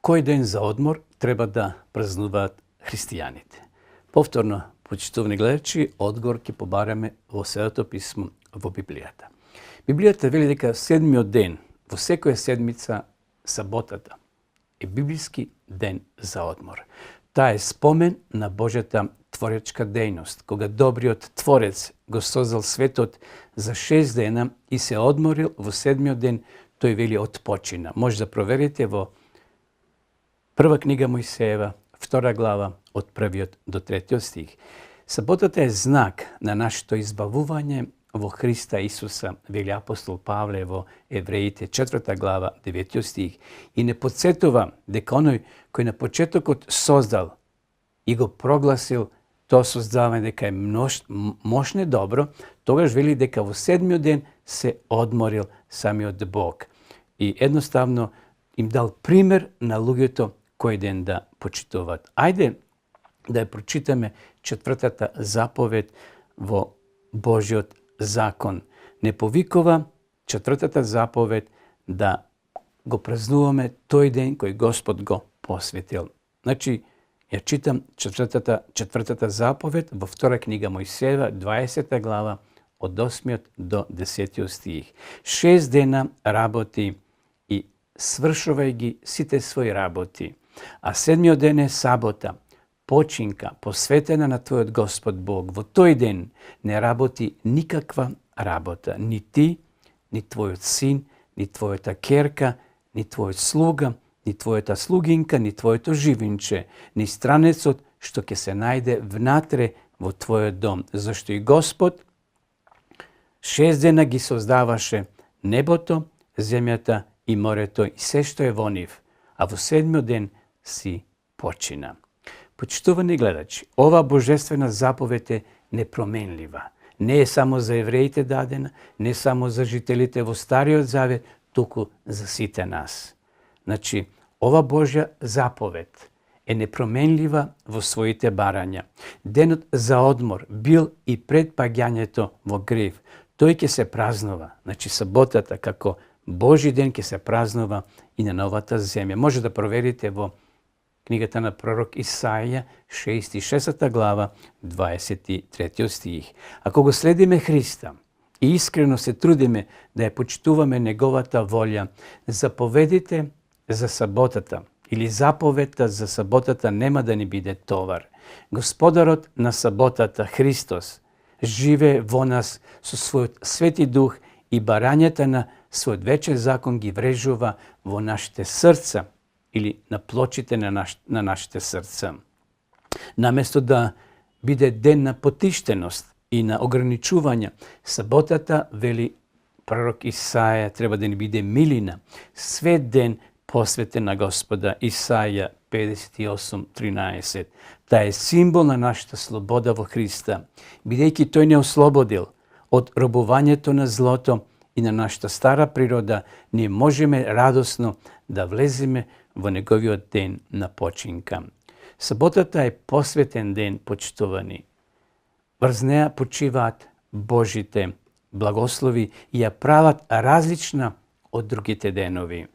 Кој ден за одмор треба да празнуваат христијаните? Повторно, почитувани гледачи, одговор ќе побараме во Светото писмо во Библијата. Библијата вели дека седмиот ден во секоја седмица, саботата, е библиски ден за одмор. Таа е спомен на Божјата творечка дејност, кога добриот Творец го создал светот за 6 дена и се одморил во седмиот ден, тој вели отпочина. Може да проверите во Прва книга Мојсеева, 2 глава, од 1 до 3 стих. Саботата е знак на нашето избавување во Христа Исуса, вели апостол Павле во Евреите 4 глава, 9 стих. И не подсетува дека оној кој на почетокот создал и го прогласил тоа создавање дека е мощно добро, тогаш вели дека во седмиот ден се одморил самиот Бог. И едноставно им дал пример на луѓето кој ден да почитуваат. Ајде да ја прочитаме 4-та заповед во Божјиот закон. Не повикува 4-та заповед да го празнуваме тој ден кој Господ го посветил. Значи, ја читам 4-та заповед во 2 книга Мојсеева, 20 глава, од 8 до 10 стих. 6 дена работи и свршувај ги сите своји работи. А седмиот ден е сабота, починка, посветена на твојот Господ Бог. Во тој ден не работи никаква работа. Ни ти, ни твојот син, ни твојата керка, ни твојот слуга, ни твојата слугинка, ни твоето живинче, ни странецот што ќе се најде внатре во твојот дом. Зашто и Господ 6 дена ги создаваше небото, земјата и морето и се што е во нив, а во седмиот ден си почина. Почитувани гледачи, ова божествена заповед е непроменлива. Не е само за евреите дадена, не само за жителите во Стариот Завет, туку за сите нас. Значи, ова Божја заповед е непроменлива во своите барања. Денот за одмор бил и пред паѓањето во грев. Тој ќе се празнува, значи саботата како Божи ден ќе се празнува и на новата земја. Може да проверите во книгата на пророк Исаија, 66 глава, 23 стих. Ако го следиме Христа и искрено се трудиме да ја почитуваме неговата волја, заповедите за саботата или заповедта за саботата нема да ни биде товар. Господарот на саботата, Христос, живее во нас со својот свети дух и барањата на својот вечен закон ги врежува во нашите срца или на плочите на нашите срца. Наместо да биде ден на потиштеност и на ограничување, саботата, вели пророк Исаја, треба да ни биде милина, свет ден посветен на Господа. Исаја 58:13. Таа е символ на нашата слобода во Христа, бидејќи тој не ослободил од робувањето на злото и на нашата стара природа, ние можеме радосно да влеземе во неговиот ден на починка. Саботата е посветен ден, почитувани. Врз неа почиваат Божите благослови и ја прават различна од другите денови.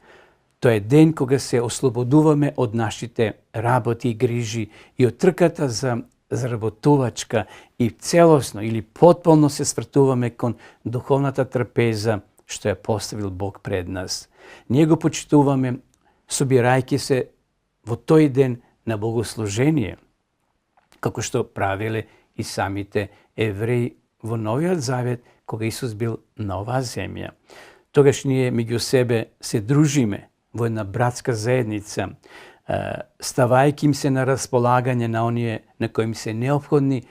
Тоа е ден кога се ослободуваме од нашите работи и грижи и од трката за заработувачка и целосно или потполно се свртуваме кон духовната трпеза што ја поставил Бог пред нас. Ние го почитуваме собирајќи се во тој ден на богослужение, како што правиле и самите евреи во Новиот Завет, кога Исус бил на оваа земја. Тогаш ние меѓу себе се дружиме во една братска заедница, ставајќи им се на располагање на оние на кои им се неопходни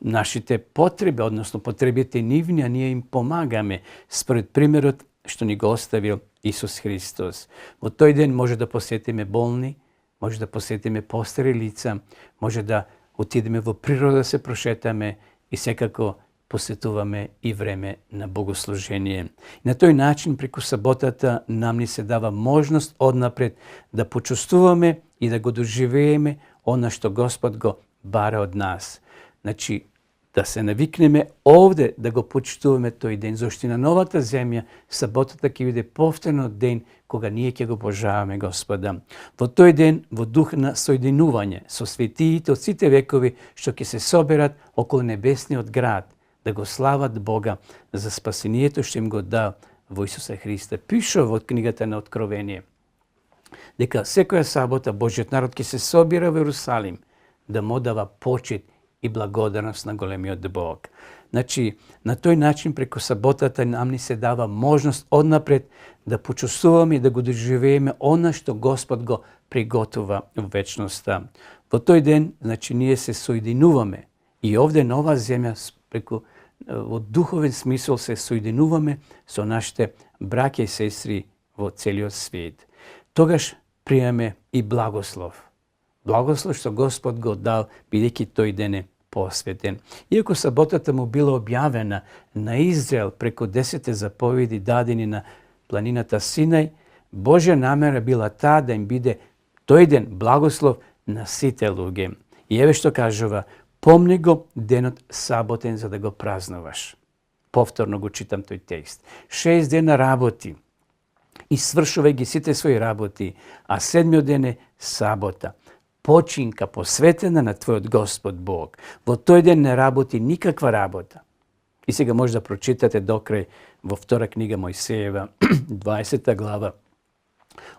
нашите потреби, односно потребите нивни, а ние им помагаме според примерот што ни го оставил Исус Христос. Во тој ден може да посетиме болни, може да посетиме постари лица, може да отидеме во природа да се прошетаме и секако посетуваме и време на богослужение. На тој начин, преку саботата, нам ни се дава можност однапред да почувствуваме и да го доживееме она што Господ го бара од нас. Значи, да се навикнеме овде да го почитуваме тој ден, зашто на новата земја саботата ќе биде повторно ден кога ние ќе го обожаваме Господа. Во тој ден, во дух на соединување со светиите од сите векови што ќе се соберат околу небесниот град, да го слават Бога за спасението што им го дал во Исуса Христа. Пише во книгата на Откровение дека секоја сабота Божјиот народ ќе се собира во Ерусалим да му дава почит и благодарност на големиот Бог. Значи, на тој начин преку саботата нам ни се дава можност однапред да почувствуваме и да го доживееме она што Господ го приготова во вечноста. Во тој ден, значи, ние се соединуваме и овде на оваа земја преку во духовен смисол се соединуваме со нашите браќа и сестри во целиот свет. Тогаш приемаме и благослов. Благослов што Господ го дал, бидејќи тој ден е посветен. Иако саботата му била објавена на Израел преку 10 заповеди дадени на планината Синај, Божја намера била таа да им биде тој ден благослов на сите луѓе. И еве што кажува: помни го денот саботен за да го празнуваш. Повторно го читам тој текст. 6 дена работи и свршувај ги сите своји работи, а 7-миот ден е сабота, починка посветена на твојот Господ Бог. Во тој ден не работи никаква работа. И сега може да прочитате докрај во втора книга Мојсеева, 20 глава,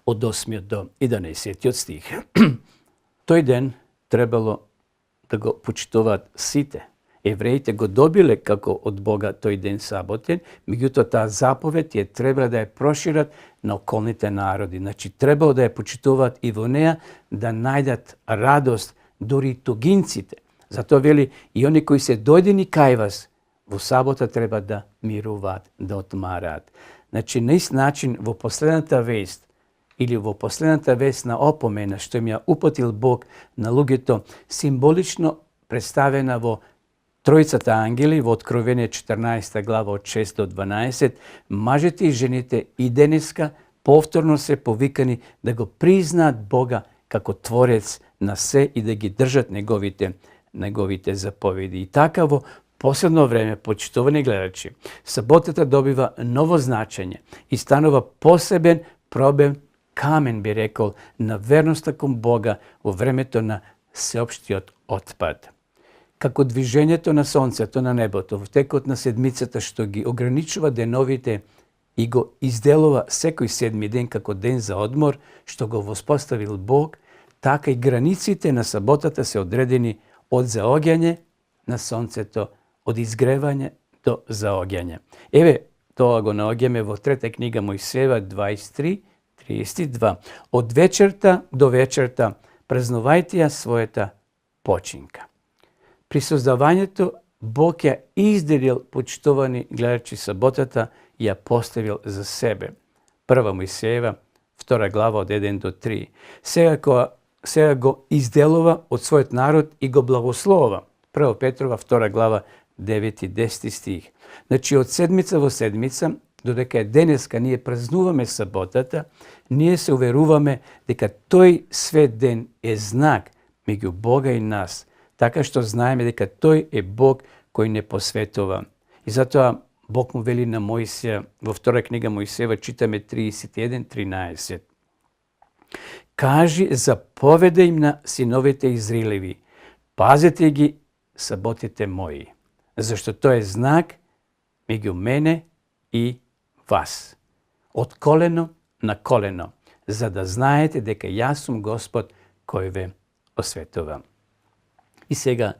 од 8 до 11 стих. Тој ден требало да го почитуваат сите. Евреите го добиле како од Бога тој ден саботен, меѓутоа таа заповед ја треба да ја прошират на околните народи. Значи, требало да ја почитуваат и во неа да најдат радост, дури и тугинците. Затоа вели, и они кои се дојдени кај вас, во сабота треба да мируваат, да отмараат. Значи, на ист начин, во последната вест, или во последната вест на опомена, што им ја упатил Бог на луѓето, символично представена во Тројцата ангели во Откровение 14 глава од 6 до 12, мажите и жените и денеска повторно се повикани да го признаат Бога како Творец на се и да ги држат неговите заповеди. И така во последно време, почитувани гледачи, саботата добива ново значење и станува посебен пробен камен, би рекол, на верноста кон Бога во времето на сеопштиот отпад. Како движењето на сонцето на небото во текот на седмицата што ги ограничува деновите и го изделува секој седми ден како ден за одмор, што го воспоставил Бог, така и границите на саботата се одредени од заоѓање на сонцето, од изгревање до заоѓање. Еве, тоа го наоѓаме во трета книга Мојсеева 23:32. Од вечерта до вечерта празнувајте ја својата починка. При создавањето Бог ја изделил, почитувани гледачи, саботата и ја поставил за себе. Прва Мојсеева, 2 глава од 1 до 3. Сега го изделува од својот народ и го благословува. 1 Петрова, 2 глава, 9 и 10 стих. Значи, од седмица во седмица, додека денеска ние празнуваме саботата, ние се уверуваме дека тој свет ден е знак меѓу Бога и нас, така што знаеме дека тој е Бог кој не посветува. И затоа Бог му вели на Мојсија, во втора книга Мојсеева читаме 31:13. Кажи, заповедај им на синовите Израилеви, пазете ги саботите мои, зашто тој е знак меѓу мене и вас, од колено на колено, за да знаете дека јас сум Господ кој ве осветува. И сега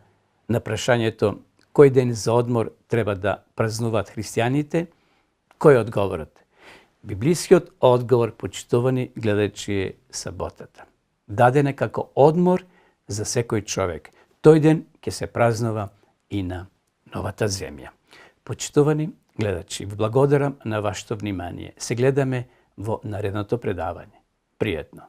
на прашањето кој ден за одмор треба да празнуваат христијаните, кој е одговорот? Библискиот одговор, почитувани гледачи, е саботата. Дадена како одмор за секој човек. Тој ден ќе се празнува и на новата земја. Почитувани гледачи, ви благодарам на вашето внимание. Се гледаме во наредното предавање. Пријатно!